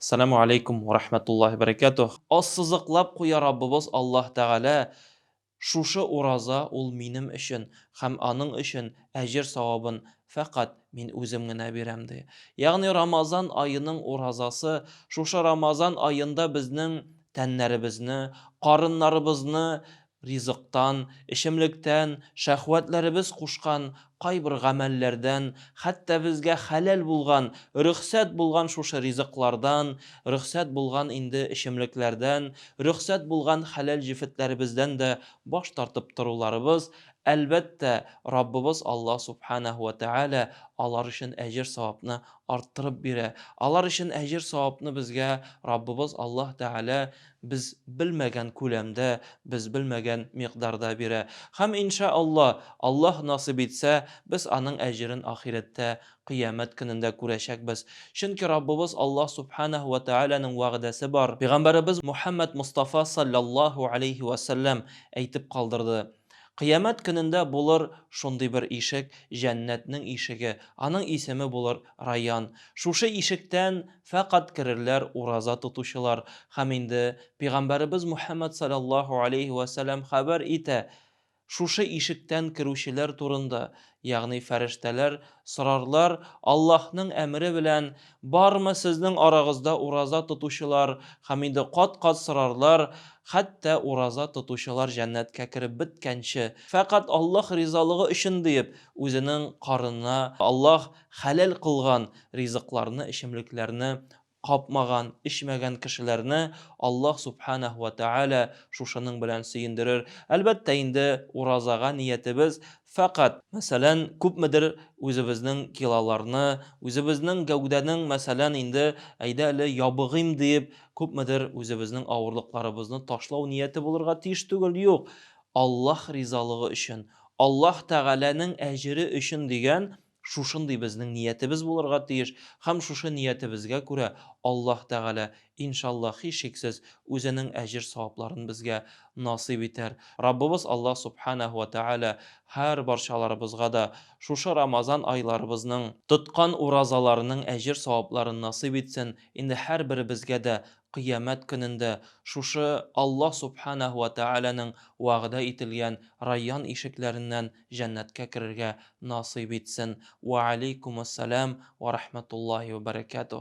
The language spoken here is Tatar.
Ассаламу алейкум ва рахматуллахи баракатух. Ассызыклап куя Раббыбыз Аллаһ Тәгалә, Шушы ураза ул минем өчен һәм аның өчен әҗер-савабын фәкать мин үзем генә бирәм, ди. Ягъни Рамазан аеның уразасы, шушы Рамазан аенда безнең тәннәребезне, карыннарыбызны ризыктан, эчемлектән, шәһвәтләребез кушкан кайбер гамәлләрдән, хәтта безгә хәләл булган, рөхсәт булган шушы ризыклардан, рөхсәт булган инде эчемлекләрдән, рөхсәт булган хәләл җефетләребездән дә баш тартып торуларыбыз, әлбәттә, Раббыбыз Аллаһ Субханәһү вә Тәгалә алар өчен әҗер-савапны арттырып бирә. Алар өчен әҗер-савапны безгә Раббыбыз Аллаһ Тәгалә без белмәгән күләмдә, без белмәгән микъдарда бирә. Һәм, иншә Алла, Аллаһ насыйп итсә, без аның әҗерен ахирәттә, кыямәт көнендә күрәчәкбез. Чөнки Раббыбыз Аллаһ Сүбхәнәһү вә Тәгаләнең вәгъдәсе бар. Пәйгамбәребез Мухәммәд Мостафа салләллаһу аләйһи вә сәлләм әйтеп калдырды, Кыямәт көнендә булыр шундый бер ишек, җәннәтнең ишеге, аның исеме булыр Райян. Шушы ишектән фәкать керерләр ураза тотучылар. Һәм инде Пигамбәребез Мухәммәд салләллаһу аләйһи вә сәлләм хәбәр итә, Шушы ишектән керүчеләр турында, ягъни фәрештәләр сорарлар, Аллаһның әмере белән, Бармы сезнең арагызда ураза тотучылар? Һәм инде кат-кат сорарлар, хәтта ураза тотучылар җәннәткә кереп беткәнче, фәкать Аллаһ ризалыгы өчен диеп, үзенең карынына Аллаһ хәләл кылган ризыкларны, эчемлекләрне капмаган, эчмәгән кешеләрне Аллаһ Сүбхәнәһү вә Тәгалә шушының белән сөендерер. Әлбәттә инде, уразага ниятебез фәкать, мәсәлән, күпмедер үзебезнең килоларны, үзебезнең гәүдәнең, мәсәлән, инде, әйдә әле ябыгыйм диеп, күпмедер үзебезнең авырлыкларыбызны ташлау нияте булырга тиеш түгел, юк, Аллаһ ризалыгы өчен, Аллаһ Тәгаләнең әҗере өчен дигән Шушындый безнең ниятебез булырга тиеш һәм шушы ниятебезгә күрә Аллаһ Тәгалә, иншаллаһ, һичшиксез, Үзенең әҗер-савапларын безгә насыйп итәр. Раббыбыз Аллаһ Субханәһү вә Тәгалә һәр барчаларыбызга да шушы Рамазан айларыбызның, тоткан уразаларының әҗер-савапларын насыйп итсен, инде һәрберебезгә дә Кыямәт көнендә шушы Аллаһ Субханәһү вә Тәгаләнең вәгъдә ителгән Райян ишекләреннән җәннәткә керергә насыйп итсен. Вә алейкумуссәлам вә рахмәтуллаһи вә бәрәкәтүһ.